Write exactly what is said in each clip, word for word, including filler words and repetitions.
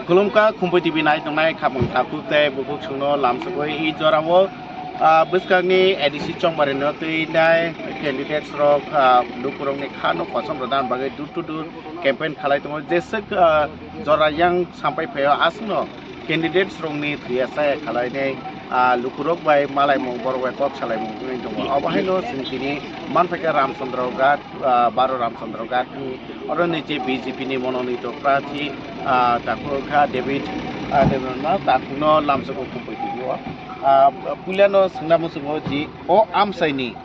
Khulumkha Khumpui T V nai tongnai khapang takhuk tei bukhuk songno lamsogwi i jorao, ah, bwskangni A D C chongbarino twi nai candidates rok, ah, lukurokni khano kosom rwna bagwi door to door campaign khalai tongo. Jeswk, ah, jora yang sampai phaio aswkno candidates rokni thwiya chaya khalainai, ah, lukurok bai malaimung borok bai kok salaimung wngwi tongo. Obo haino chwng tini manphaikha Ramchandra Ghat, ah, baro Ramchandra Ghat ni oro ni je B J P ni mononito prarthi, ah, takhuk kha David, ah, David no takhuk no lamsogwi Khumpui T V o. Ah, puilano swngna muchungo je o amchaini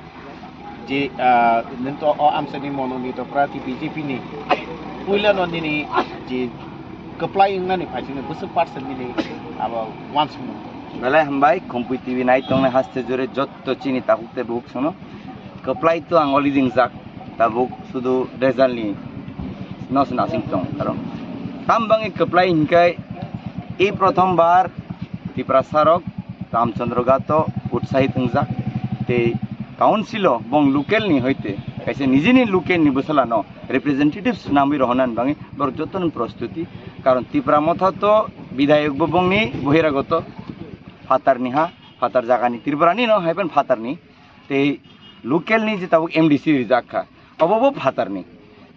je, ah, nwng to o amchaini mononito prarthi B J P ni puilano nini je kwplai wngnani phaisingni bwswk percent nini abo uansukmung? Belai hambai, Khumpui T V nai tongnai haste jore jotto chini takhuk tei bukhuk songno. Kwplai to ang already wngjak, tabuk sudu result ni no se nasing tong, karon tam bangwi kwplai hinkai i prothom bar Tiprasa rok Ramchandra Ghat o utsahit wngjak, tei council o bong local ni hoite kaisa nijini local ni bwsala no representative swnamwi rohornani bagwi borok jotono prostuti, karon Tipra Motha to bidhayok bo bongni bohiragoto, phatar ni ha, phatar jaga ni, Tripura ni no haipan phatar ni, tei local ni je tabuk M D C rijak kha, obo bo phatar ni.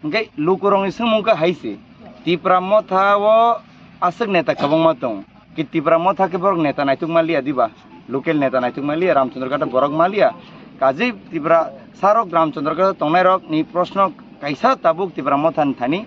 Hingke lukurok ni swngmung khe hai se, Tipra Motha o aswk neta kwbangma tong, ki Tipra Motha khe borok neta naituk manliya diba, local neta naituk manliya, Ramchandra Ghat o borok manliya, kaje Tipra sarok Ramchandra Ghat o tongnai rok ni proshno kaisa tabuk Tipra Motha ni thani,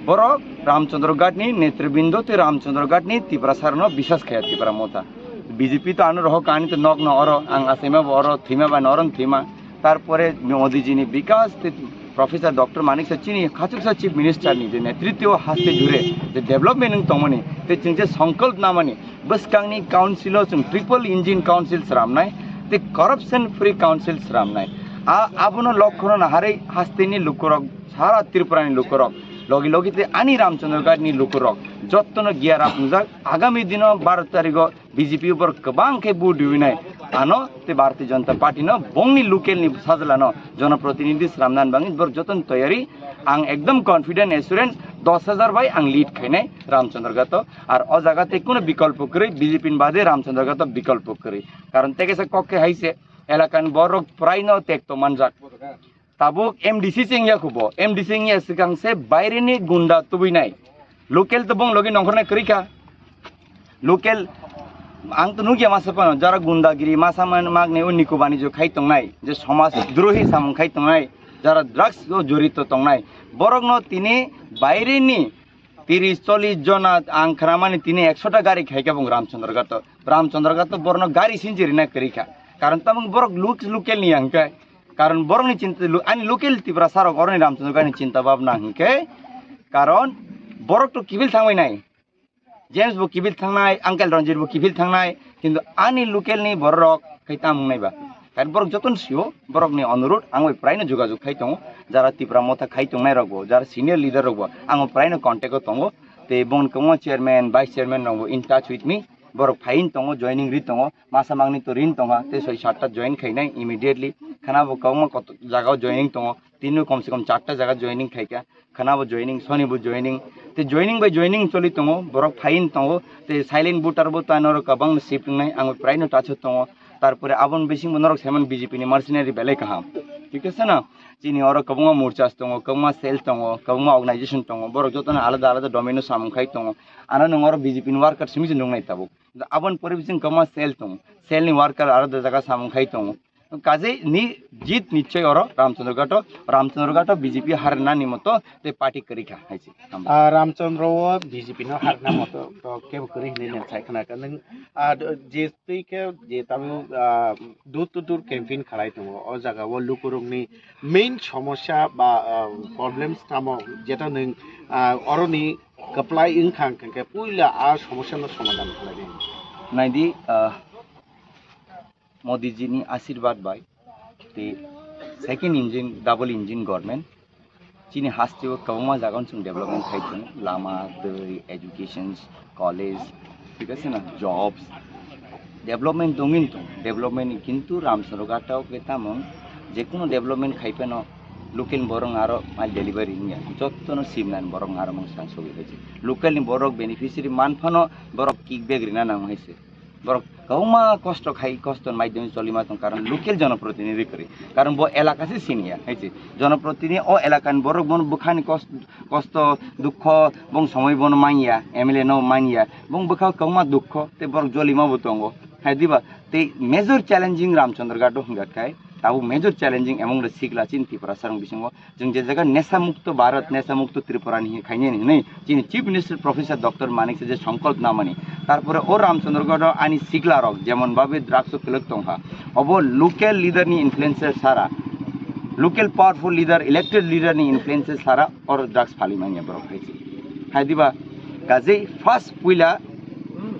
borok Ramchandra Ghat ni netribindo tei Ramchandra Ghat ni Tiprasa rokno biswas khaya Tipra Motha. B J P to ano rohor kani to nok no oro, ang asaima bo oro, thwima ba no oro thwima. Tarpore Modi ji ni bikas tei Professor Doctor Manik Saha chini khachuksa Chief Minister ni je netritwo haste jure je development wng tongmani tei chwng je songkolp namani, bwskangni council o chwng triple engine council sramnai tei corruption free council sramnai. A, abono lokhono naharwi hasteni lukurok, sara Tripurani lukurok, logi logi tei ani Ramchandra Ghat ni lukurok jottono giya rap wngjak. Agami dino baro tarigo B J P borok kwbang khe vote riwinai ano tei Bharatiya Janata Party no bongni local ni sajla no jonoprotinidhi sramnani bagwi borok jotono toyari. Ang ekdom confident assurance dos hajar bai ang lead khainai Ramchandra Ghat o. Ar o jaga tei kuno bikolpo kwrwi, B J P ni bade Ramchandra Ghat o bikolpo kwrwi. Karon tei kaisa kok khe hai se, elakani borok prai no tekto manjak. Tabuk M D C se wngya khubo, M D C wngya swkang se baireni gunda tubui nai. Local to bong logi nongkhornai kwrwi kha. Local ang to nukya masa phano, jara gundagiri masa man magnai o niko banijo khai tongnai, je somaj drohi samung khai tongnai, jara drugs o jorito tongnai, borokno tini baireni tiris chollish jona ang khnamani tini ekshota gari khaikha bung Ramchandra Ghat o. Ramchandra Ghat o borokno gari sinchi rina kwrwi kha. Karon tamo borok luk-, local ni ya hwnkhe. Karon borokni chinta lu-, ani local Tiprasa rok oroni Ramchandra Ghat ni chinta bhabna hwnkhe. Karon borok to kiphil thangwi nai. James bo kiphil thangnai, Uncle Ranjit bo kiphil thangnai, kintu ani local ni borok rok khai tamo wngnai ba. Karon borok jotono sio, borokni onurudh ang bai praino jogajog khai tongo, jara Tipra Motha khai tongnai rok bo, jara senior leader rok bo ang bai praino contact o tongo, tei bongni kwbangma chairman, vice chairman rok bo in touch with me, borok phaiwi tongo, joining ri tongo, masa mangni to rin tongha, tei soi satta join khainai immediately, khana bo kwbangma koto-, jagao joining tongo, tini kom se kom charta jaga joining khaikha. Khana bo joining, soni bo joining. Tei joining bai joining choli tongo, borok phaiwi tongo. Tei silent voter bo ta norok kwbang shift wngnai, ang praino touch o tongo. Tarpore aboni bising bo norok saiman B J P ni mercenary belai kaham. Thik ase na? Chini oro kwbangma morchas tongo, kwbangma cell tongo, kwbangma organization tongo. Borok jotono alada alada domain o samung khai tongo. Ano nwng oro B J P ni worker simi se nungnai tabuk. Aboni pore bising kwbangma cell tongo. Cell ni worker alada jaga samung khai tongo. Kaje ni jit nichoi oro Ramchandra Ghat o, Ramchandra Ghat o B J P harna ni moto tei party kwrwi kha hai se. Hambai. Ah, Ramchandra o B J P no harna moto to kebo kwrwi hinwi nang sai khna ka nwng, ah, je twi khe je tamo, ah, door to door campaign khalai tongo. O jaga o lukurokni main somosya ba, ah, problems tamo jeta nwng, ah, oroni kwplai wngkha hwnkhe puila a somosya no somadhan khlai nai. Naidi, ah, Modi ji ni ashirbad bai tei second engine, double engine government chini haste o kwbangma jaga o chwng development khai tongo, lama, twi, education, college, thik ase na, jobs, development tongwi tong, development ni, kintu Ramchandra Ghat o khe tamo je kuno development khai phano Local ni borok aro mal delivery wngya. Jotono simnani borok aro mung sang sogwi hai se. Local ni borok beneficiary man phano borok kick back rina nang hai se. Borok kwbangma kosto khai, kosto ni maidhyame cholima tong, karon local jonoprotinidhi kwrwi. Karon bo elaka se siniya hai se. Jonoprotinidhi o elaka ni borok bono bwkhani kos-, kosto, dukho, bong somoi bono manya, M L A no manya. Bong bwkha kwbangma dukho, tei borok jolima bo tongo. Hai diba? Tei major challenging Ramchandra Ghat o hwnga khai. Tabuk major challenging among the Sikla chini Tiprasa rok bisingo. Chwng je jaga Nesha Mukto Bharat, Nesha Mukto Tripura ni khainani hinwi chini Chief Minister Professor Doctor Manik Saha je songkolp namani. Tarpore o Ramchandra Ghat o ani sikla rok jemon babe drugs o kwlwk tongkha. Obo local leader ni influence sara, local powerful leader, elected leader ni influence sara oro drugs phali manya borok hai se. Hai diba? Kajei first puila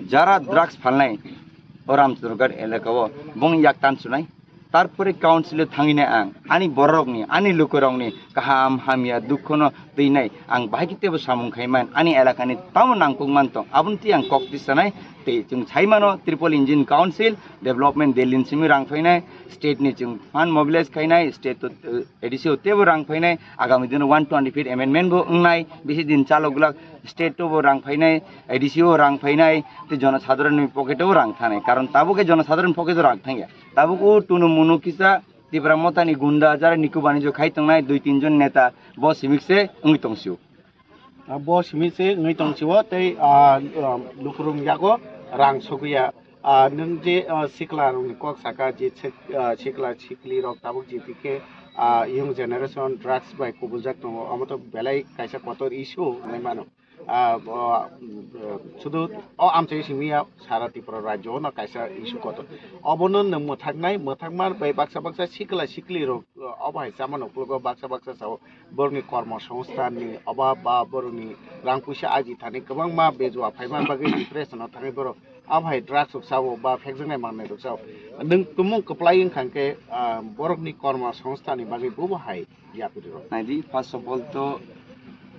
jara drugs phalnai o Ramchandra Ghat elaka o bong yak tan sunai. Tarpore council o thangwi nai ang, ani bororokni, ani lukurokni kaham hamya dukhono twi nai ang bahai khe teibo samung khai man, ani elakani tamo nangkuk man tong, aboni twi ang kok tisanai. Tei chwng sai mano triple engine council, development Delhi ni simi rang phainai, state ni chwng fund mobilize khainai, state to, eh, A D C o teibo rang phainai, agami dino one twenty feet amendment bo wngnai, bisi din chalo glak state o bo rang phainai, A D C o rang phainai, tei jonosadharon ni pocket o rang thanai, karon tabuk khe jonosadharon pocket o rang thangya. Tabuk o tunu munu kisa Tipra Motha ni gunda jara niku banijo khai tongnai dui tin jon neta bo simik se wngwi tong sio. Ah, bo simik se wngwi tong sio tei, ah, ah, lukurung yago rang sogwi ya. Ah, nwng je, ah, sikla rokni kok saka je sik-, ah, sikla sikli rok tabuk je tike, ah, young generation drugs bai kubuljak tongo, omo to belai kaisa kotor issue hinwi mano. Ah, bo, mm, sudu o amchai simi ya sara Tripura rajyo no kaisa issue kotor. Obono nwng mwthaknai, mwthakma bai baksa baksa sikla sikli rok, ah, obo hai chamano uklogo baksa baksa sao borokni kormo songsthan ni obab ba borokni rang puisa aji thani kwbangma bejua phaima bagwi depression o thangwi borok abo hai drugs rok sao ba phekjaknai manwi rok sao. Nwng tumung kwplai wngkha khe, ah, borokni kormo songsthan ni bagwi bobo hai yapri rok. Naidi, first of all to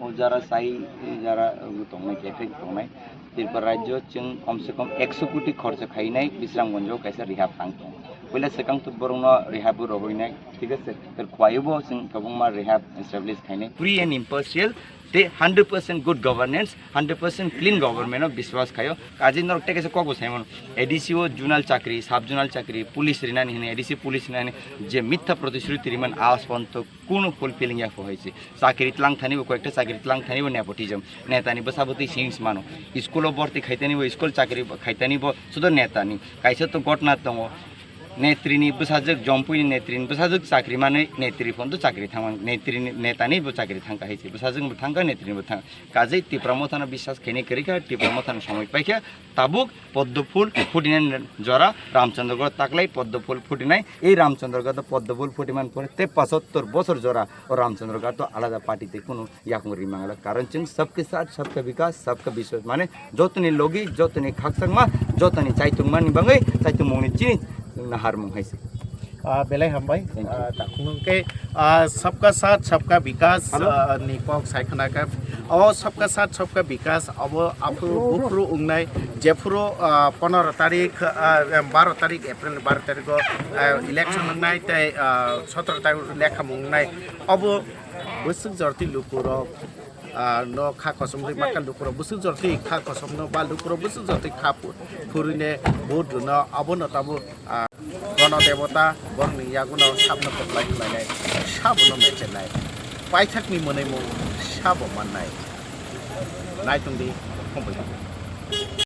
o jara sai, jara, uh, tongnai, effect tongnai. Tripura rajyo chwng kom se kom ekso koti khorcha khainai Bisramganj o kaisa rehab tang tong. Puila swkang to borokno rehab o rohornai, thik ase? Ter khwlaibo chwng kwbangma rehab establish khainai. Free and impartial, tei hundred percent good governance, hundred percent clean government o biswas khaio. Kaje norok tei kaisa kokbo saimano. A D C o zonal chakri, sub zonal chakri, police rinani hwnwi, A D C police rinani je mitha protishruti riman a ponto kuno fulfilling ya kho hai se. Chakri tlang thani bo koyekta chakri tlang thani bo nepotism. Netani bwsa bwtwi sings mano. School o borti khaitani bo school chakri khaitani bo sudo netani. Kaisa to gotna tongo. Netrini bwsajwk, Jompuini netrini bwsajwk chakri manwi netri phonto chakri thangma, netrini, netani bo chakri thangkha hai se. Bwsajwk bo thangkha, netrini bo thangkha. Kajei Tipra Mothano biswas khainai kwrwi kha, Tipra Mothano somoi paikha, tabuk Poddo phul phutinani jora Ramchandra Ghat taklai Poddo phul phutinai. Ei Ramchandra Ghat Poddo phul phutimani pore tei pachottor bosor jora o Ramchandra Ghat alada party tei kunu yakung rimangla. Karon chwng sabke saath sabka vikas, sabka vishwas, mane jotoni logi, jotoni khakchangma, jotoni chaitungmani bangwi chaitungmungni chini naharmung hai se. Ah, belai hambai. Thank you. Ah, takhunung khe, ah, sabka saath sabka vikas, hello, ah, ni kok sai khna kha. O sabka saath sabka vikas abo aphuru buphuru wngnai jephuru, ah, pondro tarik, ah, em, baro tarik April baro tariko, ah, election wngnai tei, ah, sotro tarik lekha mung wngnai. Obo bwswk jorti lukurok, ah, no kha kosom rwi makha lukurok bwswk jorti kha kosom no ba lukurok bwswk jorti kha phu-, phurwine vote rwno abono tabuk, ah, gono debota borokni yaguno sabno kwplai khlainai, sabono mechenai, paithakni mwnwi mung sabo mannai. Naitungdi, hombai.